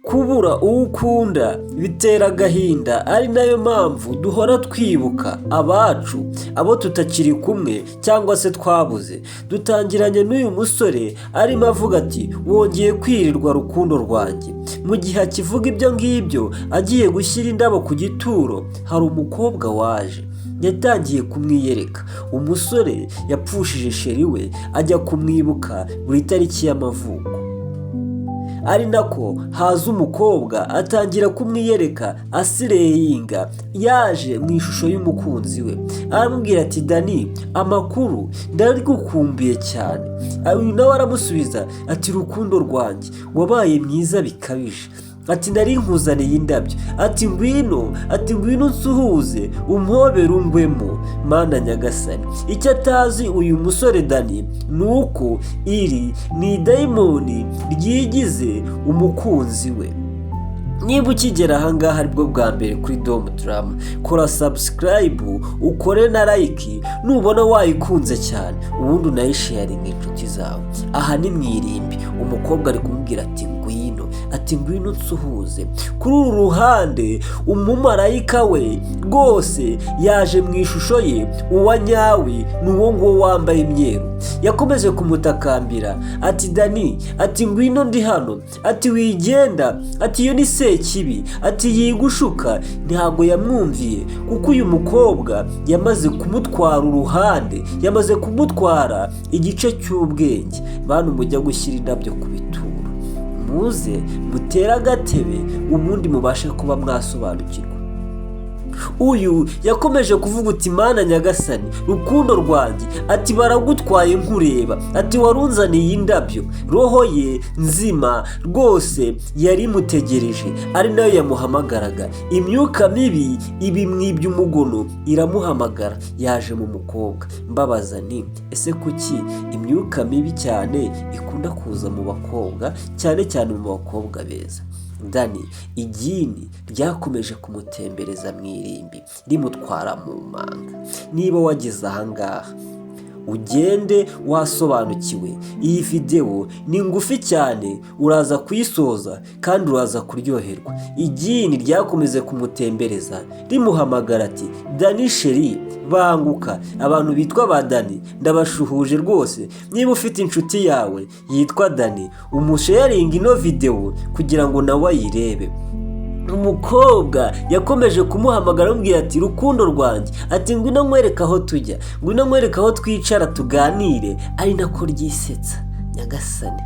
Kubura uwo ukunda bitera agahinda, ari nayo mpamvu duhora twibuka abacu, abo tutakiri kumwe cyangwa se twabuze. Dutangiranye n'uyu musore arimo avuga ati: "Wongeye kwirirwa, rukundo rwanjye." Mu gihe akivuga ibyo ngibyo, agiye gushyira indabo ku gituro, hari umukobwa waje yatangiye kumwiyereka. Umusore yapfushije chérie we, ajya kumwibuka buri tariki y'amavuko, ari nako haza umukobwa atangira kumwiyereka, aslayinga. Yaje mu ishusho y'umukunzi we, aramubwira ati: "Dani, amakuru? Ndagukumbuye cyane." Uyu nawe aramusubiza ati: "Rukundo rwanjye, wabaye mwiza bikabije." Ati: "Nari nkuzaniye indabyo." Ati: "Ngwino." Ati: "Ngwino unsuhuze, umpobere, ungwemo." Mana nyagasani! Icyo atazi uyu musore Dani ni uko iri ni idayimoni ryigize umukunzi we. Niba ukigera ahangaha aribwo bwa mbere kuri Domu Drama, kora subscribe, ukore na like nubona wayikunze cyane, ubundi unayisharinga inshuti zawe. Aha ni mu irimbi. Umukobwa ari kumubwira ati: "Ngwino." Ati: "Ngwino nsuhuze." Kuri uru ruhande umumarayika we rwose yaje mu ishusho ye, uwa nyawe ni uwo nguwo wambaye imyeru. Yakomeje kumutakambira ati: "Dani," ati, "ngwino, ndi hano." Ati: "Wigenda." Ati: "Iyo ni sekibi." Ati: "Yigushuka." Ntabwo yamwumviye, kuko uyu mukobwa yamaze kumutwara uruhande, yamaze kumutwara igice cy'ubwenge. Bantu mujya gushyira indabyo ku bituro, muze mutere agatebe, ubundi mubashe kuba mwasobanukirwa. Uyu yakomeje kuvuga uti: "Mana nyagasani, rukundo rwanjye." Ati: "Baragutwaye nkureba." Ati: "Warunzaniye indabyo." Roho ye nzima rwose yari imutegereje, ari nayo yamuhamagaraga. Imyuka mibi ibimwibye umugono, iramuhamagara, yaje mu mukobwa. Mbabaza nti: ese kuki imyuka mibi cyane ikunda kuza mu bakobwa, cyane cyane mu bakobwa beza? Dani igini ryakomeje kumutembereza mu irimbi, rimutwara mu manga. Niba wageze ahangaha, ugende wasobanukiwe. Iyi videwo ni ngufi cyane, uraza kuyisoza kandi uraza kuryoherwa. Igini ryakomeze kumutembereza, rimuhamagara ati: "Dani chéri, banguka." Abantu bitwa ba Dani ndabashuhuje rwose. Niba ufite inshuti yawe yitwa Dani, umusharinga ino videwo kugira ngo nawe ayirebe. Umukobwa yakomeje kumuhamagara, amubwira ati: "Rukundo rwanjye." Ati: "Ngwino nkwereke aho tujya, ngwino nkwereke aho twicara tuganire." Ari nako ryisetsa. Nyagasane!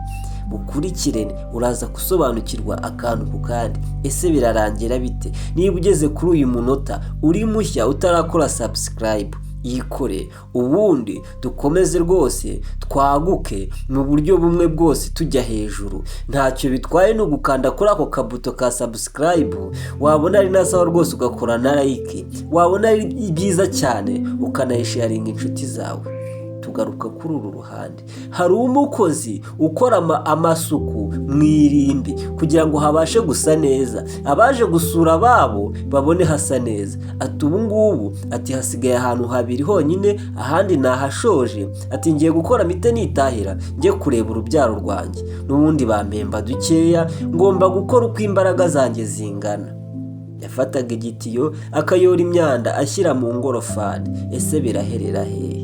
Mukurikire, uraza gusobanukirwa akantu ku kandi. Ese birarangira bite? Niba ugeze kuri uyu munota uri mushya, utarakora subscribe, yikore, ubundi dukomeze rwose twaguke mu buryo bumwe bwose tujya hejuru. Ntacyo bitwaye no gukanda kuri ako kabuto ka subscribe. Wabona ari na sawa rwose ugakora na like, wabona ari byiza cyane ukanayisharinga inshuti zawe. Tugaruka kuri uru ruhande, hari umukozi ukora amasuku mu irimbi kugira ngo habashe gusa neza, abaje gusura ababo babone hasa neza. Ati: "Ubu ngubu," ati, "hasigaye ahantu habiri honyine, ahandi nahashoje." Ati: "Ngiye gukora mite nitahira, njye kureba urubyaro rwanjye. N'ubundi bampemba dukeya, ngomba gukora uko imbaraga zanjye zingana." Yafataga igitiyo akayora imyanda ashyira mu ngorofani. Ese biraherera hehe?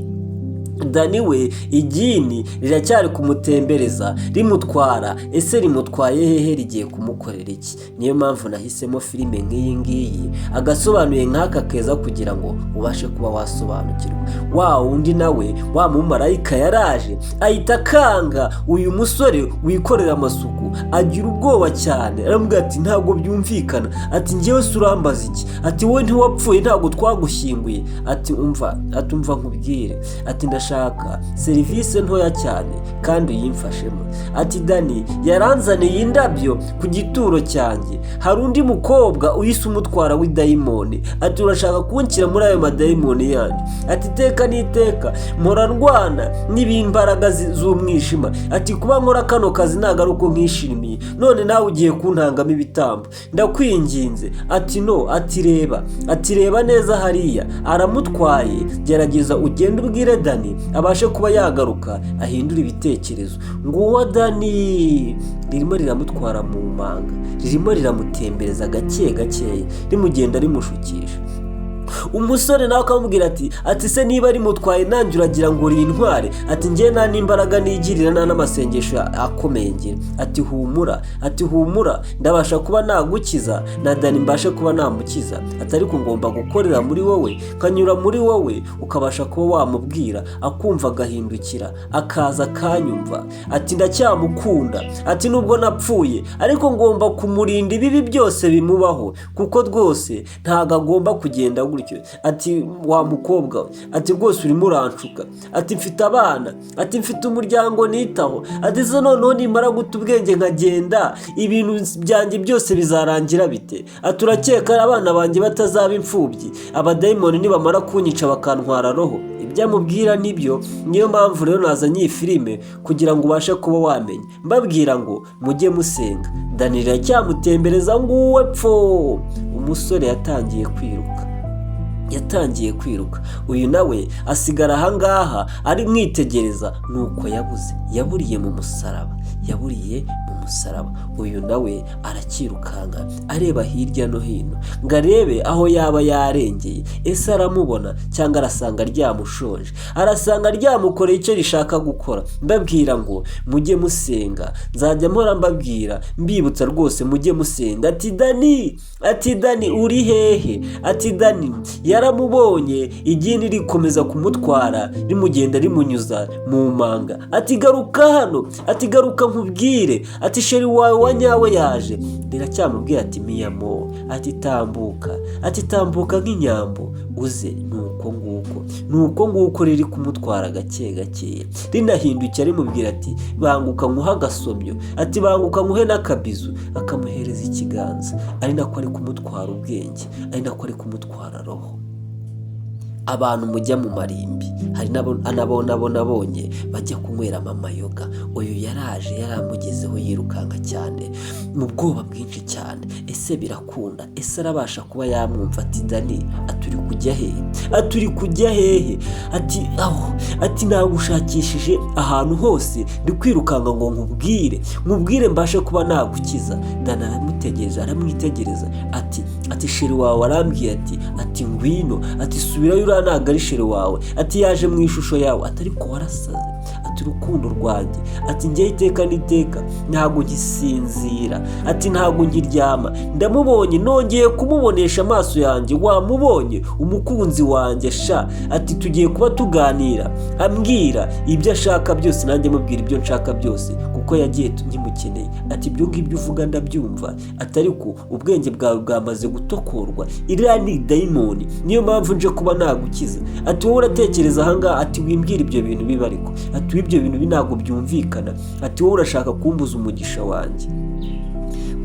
Dani we igini riracyari kumutembereza, rimutwara. Ese rimutwaye hehe? Rigiye kumukorera iki? Niyo mpamvu nahisemo filime nk'iyi ngiyi, agasobanuye nk'aka keza, kugira ngo ubashe kuba wasobanukirwa. Wa wundi nawe, wa mumarayika, yaraje ahita akanga uyu musore wikorera amasuku, agira ubwoba cyane, aramubwira ati: "Ntabwo byumvikana." Ati: "Ngewe se urambaza iki?" Ati: "Wowe ntiwapfuye? Ntabwo twagushyinguye?" Ati: "Umva." Ati: "Umva nkubwire." Ati: "Ndashaka serivisi ntoya cyane kandi uyimfashemo." Ati: "Dani yaranzaniye indabyo ku gituro cyanjye, hari undi mukobwa uhise umutwara w'idayimoni." Ati: "Urashaka kunshyira muri ayo madayimoni yanyu?" Ati: "Iteka n'iteka mpora ndwana n'ibimbaraga z'umwijima." Ati: "Kuba nkora kano kazi ntabwo ari uko nkishimiye, none nawe ugiye kuntangamo ibitambo, ndakwinginze." Ati: "No." Ati: "Reba." Ati: "Reba neza hariya, aramutwaye. Gerageza ugende ubwire Dani." Dani abashe kuba yagaruka, ahindura ibitekerezo. Nguwo Dani ririmo riramutwara mu manga, ririmo riramutembereza gake gakeya, rimugenda rimushukisha. Umusore nawe akamubwira ati: "Se niba rimutwaye, nanjye uragira ngo rintware?" Ati: "Njye nta n'imbaraga nigirira, nta n'amasengesho akomeye ngira." Ati: "Humura," ati: "humura, ndabasha kuba nagukiza na Dani mbashe kuba namukiza." Ati: "Ariko ngomba gukorera muri wowe, nkanyura muri wowe, ukabasha kuba wamubwira akumva, agahindukira, akaza akanyumva." Ati: "Ndacyamukunda." Ati: "Nubwo napfuye, ariko ngomba kumurinda ibibi byose bimubaho, kuko rwose ntabwo agomba kugenda gutyo." Ati: "Wa mukobwa we," ati, "rwose urimo uranshuka." Ati: "Mfite abana," ati, "mfite umuryango nitaho." Ati: "Se noneho nimara guta ubwenge nkagenda, ibintu byanjye byose bizarangira bite?" Ati: "Urakeka abana banjye batazaba imfubyi abadayimoni nibamara kunyica bakantwara roho?" Ibyo amubwira nibyo. Niyo mpamvu rero nazanye iyi filime kugira ngo ubashe kuba wamenya. Mbabwira ngo mujye musenga. Dani iracyamutembereza, nguwe pfo. Umusore yatangiye kwiruka, yatangiye kwiruka. Uyu nawe asigara ahangaha ari mwitegereza, nuko yabuze, yaburiye mu musaraba, yaburiye mu musaraba. Uyu nawe arakirukanka, areba hirya no hino ngo arebe aho yaba yarengeye. Ese aramubona cyangwa arasanga ryamushoje, arasanga ryamukoreye icyo rishaka gukora? Mbabwira ngo mujye musenga. Nzajya mpora mbabwira, mbibutsa rwose, mujye musenga. Ati: "Dani," ati: "Dani, uri hehe?" Ati: "Dani." Yaramubonye, igini rikomeza kumutwara, rimugenda rimunyuza mu manga. Ati: "Garuka hano," ati: "Garuka nkubwire," ati: "Chéri wawe wa nyawe yaje." Riracyamubwira ati: "Miyamo," ati: "Tambuka," ati: "Tambuka nk'inyambo uze." Nuko nguko, nuko nguko riri kumutwara gake gakeya, rinahindukira rimubwira ati: "Banguka nkuhe agasomyo," ati: "Banguka nkuhe n'akabizu." Akamuhereza ikiganza, ari nako ari kumutwara ubwenge, ari nako ari kumutwara roho. Abantu mujya mu marimbi, hari n'abo nabo nabonye bajya kunyweramo amayoga. Uyu yaraje, yaramugezeho yirukanka cyane mu bwoba bwinshi cyane. Ese birakunda? Ese arabasha kuba yamwumva? Ati: "Dani," ati: "Uri kujya hehe?" Ati: "Uri kujya hehe?" Ati: "Aho," ati: "Nagushakishije ahantu hose, ndi kwirukanka ngo nkubwire, nkubwire mbashe kuba nagukiza." Dani aramutegereza, aramwitegereza, ati: "Chéri wawe arambwiye," ati: "ngwino," ati: "subirayo, uriya ntabwo ari chéri wawe," ati: "yaje mu ishusho yawe," ati: "ariko warasaze," ati: "urukundo rwanjye," ati: "njyewe iteka n'iteka ntabwo ngisinzira," ati: "ntabwo nkiryama, ndamubonye, nongeye kumubonesha amaso yanjye, wamubonye umukunzi wanjye sha," ati: "tugiye kuba tuganira, ambwira ibyo ashaka byose, nanjye mubwira ibyo nshaka byose, kuko yagiye nkimukeneye." Ati: "Ibyo ngibyo uvuga ndabyumva," ati: "ariko ubwenge bwawe bwamaze gutokorwa, iriya ni dayimoni, niyo mpamvu nje kuba nagukiza." Ati: "Wowe uratekereza ahangaha," ati: "wimbwira ibyo bintu biba ariko," ati: "ibyo bintu ntabwo byumvikana," ati: "wowe urashaka kumbuza umugisha wanjye."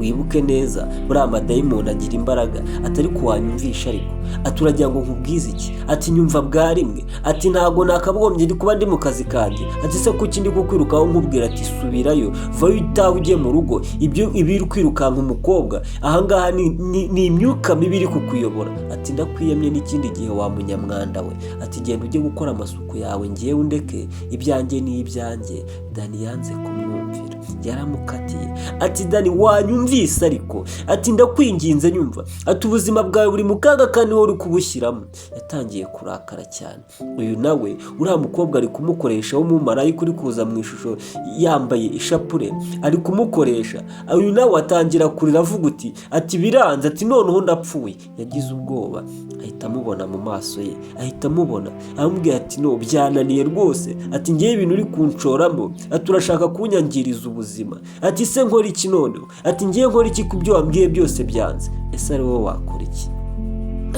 Wibuke neza, buriya amadayimoni agira imbaraga. Ati: "Ariko wanyumvisha ariko," ati: "uragira ngo nkubwize iki?" Ati: "Nyumva bwa rimwe," ati: "ntabwo nakagombye ndi kuba ndi mu kazi kanjye." Ati: "Se kuki ndi kukwirukaho nkubwira?" Ati: "Subirayo, vayo utaha ujye mu rugo. Ibyo ibi uri kwirukanka umukobwa ahangaha ni imyuka mibi iri kukuyobora." Ati: "Ndakwiyamye n'ikindi gihe, wa munyamwanda we." Ati: "Genda ujye gukora amasuku yawe, ngewe undeke, ibyanjye ni ibyanjye." Dani yanze kumwumvira, yaramukatiye. Ati: "Dani, wanyumvise ariko," ati: "ndakwinginze nyumva," ati: "ubuzima bwawe buri mu kaga kandi wowe uri kubushyiramo." Yatangiye kurakara cyane. Uyu nawe, uriya mukobwa ari kumukoresha, w'umumarayika uri kuza mu ishusho yambaye ishapure, ari kumukoresha. Uyu nawe atangira kurira, avuga uti, ati: "Biranze," ati: "noneho ndapfuye." Yagize ubwoba, ahita amubona mu maso ye, ahita amubona, aramubwira ati: "No, byananiye rwose," ati: "ngewe ibintu uri kunshoramo," ati: "urashaka kunyangiriza ubuzima." Ati: "Se nkora iki noneho?" Ati: "ngewe nkora iki ku byo wambwiye byose byanze?" Ese ari wowe wakora iki?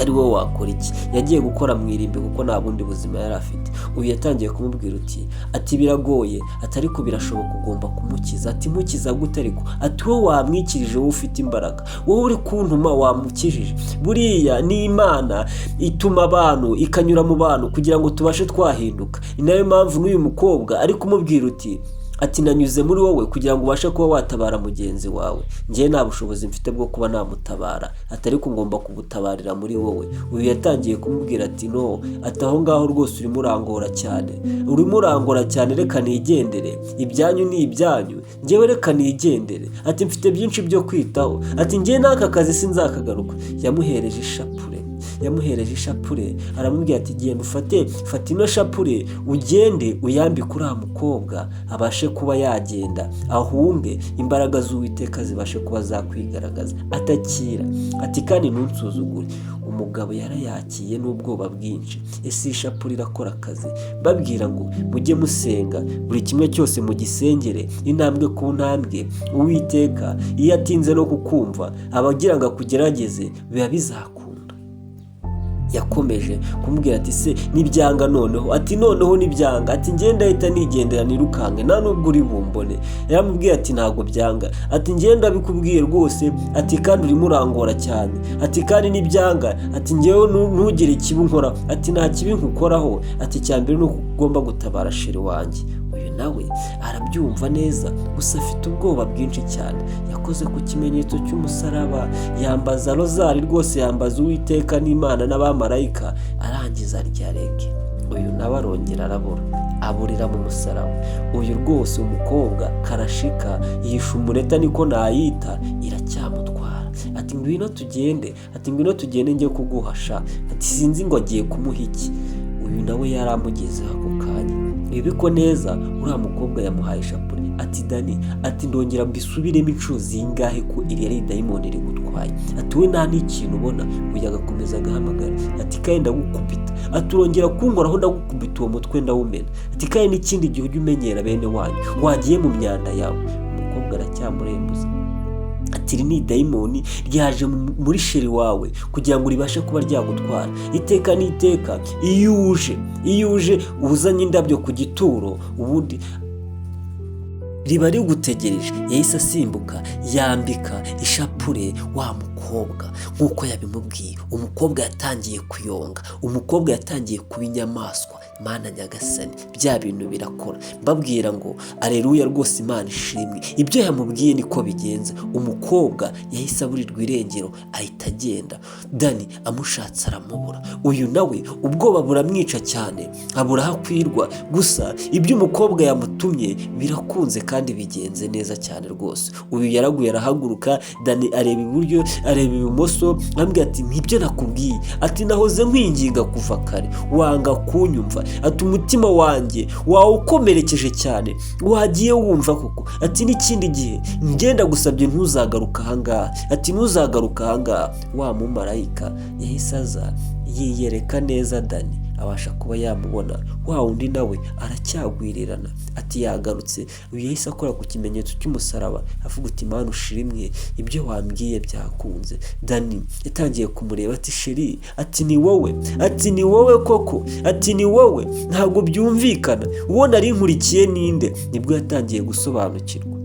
Ari wowe wakora iki? Yagiye gukora mu irimbi kuko nta bundi buzima yari afite. Uyu yatangiye kumubwira uti, ati: "Biragoye," ati: "ariko birashoboka, ugomba kumukiza." Ati: "Mukiza gute ariko?" Ati: "Wowe wamwikirije, wowe ufite imbaraga, wowe uri kuntuma, wamukijije." Buriya ni Imana ituma abantu, ikanyura mu bantu kugira ngo tubashe twahinduka. Ni nayo mpamvu n'uyu mukobwa ari kumubwira uti Ati nanyuze muri wowe kugira ngo ubashe kuba watabara mugenzi wawe, njyewe nta bushobozi mfite bwo kuba namutabara, ati ariko ngomba kubutabarira muri wowe. Uyu yatangiye kumubwira ati no, ati aho ngaho rwose urimo urangora cyane, urimo urangora cyane, reka nigendere, ibyanyu ni ibyanyu, njyewe reka nigendere, ati mfite byinshi byo kwitaho, ati njyewe n'aka kazi sinzakagaruka. Yamuhereje ishapure, yamuhereje ishapure, aramubwira ati genda ufate, fata ino shapure ugende uyambike uriya mukobwa abashe kuba yagenda ahunge, imbaraga z'Uwiteka zibashe kuba zakwigaragaza. Atakira, ati kandi ntunsuzugure. Umugabo yarayakiye n'ubwoba bwinshi. Ese iyi shapure irakora akazi? Babwira ngo mujye musenga, buri kimwe cyose mugisengere, intambwe ku ntambwe. Uwiteka iyo atinze no kukumva aba agira ngo akugerageze, biba bizakunda. Yakomeje kumubwira ati se nibyanga noneho, ati noneho nibyanga, ati ngenda ahita nigendera nirukanke, nta nubwo uri bumbone. Yaramubwiye ati ntabwo byanga, ati ngenda bikubwiye rwose, ati kandi urimo urangora cyane, ati kandi nibyanga, ati ngewe ntugire ikibi unkoraho, ati nta kibi nkukoraho, ati icya mbere ni uko ugomba gutabara chéri wanjye. Uyu nawe arabyumva neza, gusa afite ubwoba bwinshi cyane. Yakoze ku kimenyetso cy'umusaraba, yambaza rozari rwose, yambaza Uwiteka n'Imana n'abamarayika, arangiza arya reggae. Uyu nawe arongera arabura, aburira mu musaraba. Uyu rwose umukobwa karashika yishe umureta, niko nayita, iracyamutwara. Ati ngwino tugende, ati ngwino tugende njye kuguhasha, ati sinzi ngo agiye kumuha iki. Uyu nawe yari amugezeho ako kanya, ibi ko neza uriya mukobwa yamuhaye ishapure. Ati Dani, ati ndongera mbisubiremo inshuro zingahe ko iri ari idayimoni rigutwaye? Ati we nta n'ikintu ubona. Uyu agakomeza agahamagara, ati kandi ndagukubita, ati urongera kunkoraho ndagukubita uwo mutwe ndawumena, ati kandi n'ikindi gihe ujye umenyera bene wanyu, wagiye mu myanda yawe. Umukobwa aracyamurembuza, ati iri ni idayimoni ryaje muri chéri wawe kugira ngo ribashe kuba ryagutwara iteka n'iteka. Iyo uje uzanye indabyo ku gituro, ubundi riba rigutegereje. Yahise asimbuka yambika ishapure wa mukobwa nk'uko yabimubwiye. Umukobwa yatangiye kuyonga, umukobwa yatangiye kuba inyamaswa. Mana nyagasani, bya bintu birakora. Mbabwira ngo areruya rwose, Imana ishimwe, ibyo yamubwiye niko bigenza. Umukobwa yahise aburirwa irengero, ahita agenda. Dani amushatse aramubura. Uyu nawe ubwoba buramwica cyane, abura aho akwirwa. Gusa ibyo umukobwa yamutumye birakunze kandi bigenze neza cyane rwose. Uyu yaraguye arahaguruka. Dani areba iburyo, areba ibumoso, arambwira ati nibyo nakubwiye, ati nahoze nkwinginga kuva kare wanga kunyumva, ati umutima wanjye wawukomerekeje cyane, wagiye wumva koko, ati n'ikindi gihe ngenda gusabye ntuzagaruka ahangaha, ati ntuzagaruka ahangaha. Wa mumarayika yahise aza yiyereka neza Dani, abasha kuba yamubona. Wa wundi nawe aracyagwirirana, ati yagarutse. Uyu yahise akora ku kimenyetso cy'umusaraba, avuga uti Mana ushimwe, ibyo wambwiye byakunze. Dani yatangiye kumureba, ati chéri, ati ni wowe, ati ni wowe koko, ati ni wowe, ntabwo byumvikana, uwo nari nkurikiye ninde? Nibwo yatangiye gusobanukirwa.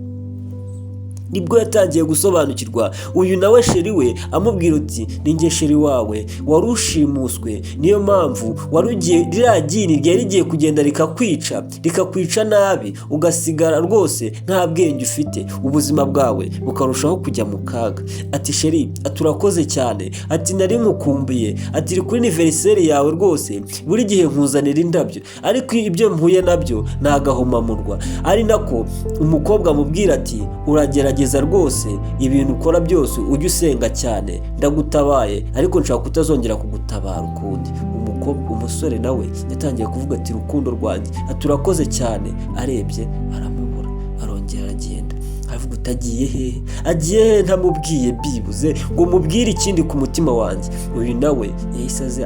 Uyu nawe chéri we amubwira uti ninjye chéri wawe wari ushimuswe, niyo mpamvu wari ugiye, ririya gini ryari rigiye kugenda rikakwica, rikakwica nabi, ugasigara rwose nta bwenge ufite, ubuzima bwawe bukarushaho kujya mu kaga. Ati chéri, ati urakoze cyane, ati nari nkukumbuye, ati iri kuri anniversaire yawe rwose, buri gihe nkuzanira indabyo, ariko ibyo mpuye nabyo ni agahomamurwa. Ari nako umukobwa amubwira ati uragerageza rwose, ibintu ukora byose ujye usenga cyane, ndagutabaye ariko nshaka kutazongera kugutabara ukundi. Umukobwa, umusore nawe yatangiye kuvuga ati rukundo rwanjye, ati urakoze cyane. Arebye aramubura, arongera aragenda, aravuga uti agiye hehe, agiye hehe ntamubwiye byibuze ngo mubwire ikindi ku mutima wanjye? Uyu nawe yahise aze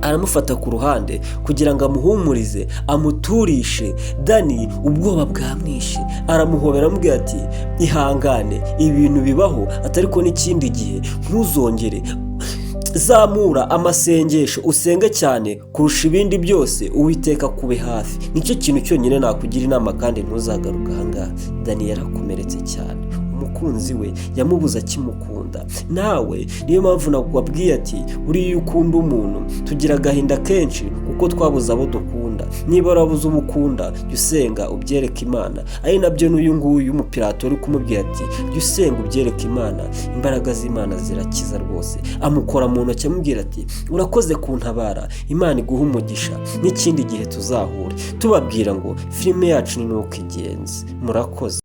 aramufata ku ruhande kugira ngo amuhumurize, amuturishe. Dani ubwoba bwamwishe, aramuhobera, aramubwira ati ihangane, ibintu bibaho, atari ko n'ikindi gihe ntuzongere, zamura amasengesho usenge cyane kurusha ibindi byose, Uwiteka kube hafi, nicyo kintu cyonyine nakugira inama, kandi ntuzagaruke ahangaha. Dani yarakomeretse cyane, umukunzi we yamubuze akimukunda. Nawe niyo mpamvu nakubabwiye ati buriya iyo ukunda umuntu tugira agahinda kenshi kuko twabuze abo dukunda. ukunda. Niba warabuze uwo ukunda, jya usenga ubyereke Imana. Ari nabyo n'uyu nguyu w'umupirato uri kumubwira ati: "Jya usenga ubyereke Imana, imbaraga z'Imana zirakiza rwose." Amukora mu ntoki, amubwira ati: "Urakoze kuntabara, Imana iguhe umugisha, n'ikindi gihe tuzahure." Tubabwira ngo filime yacu ni nuko igenze. Murakoze.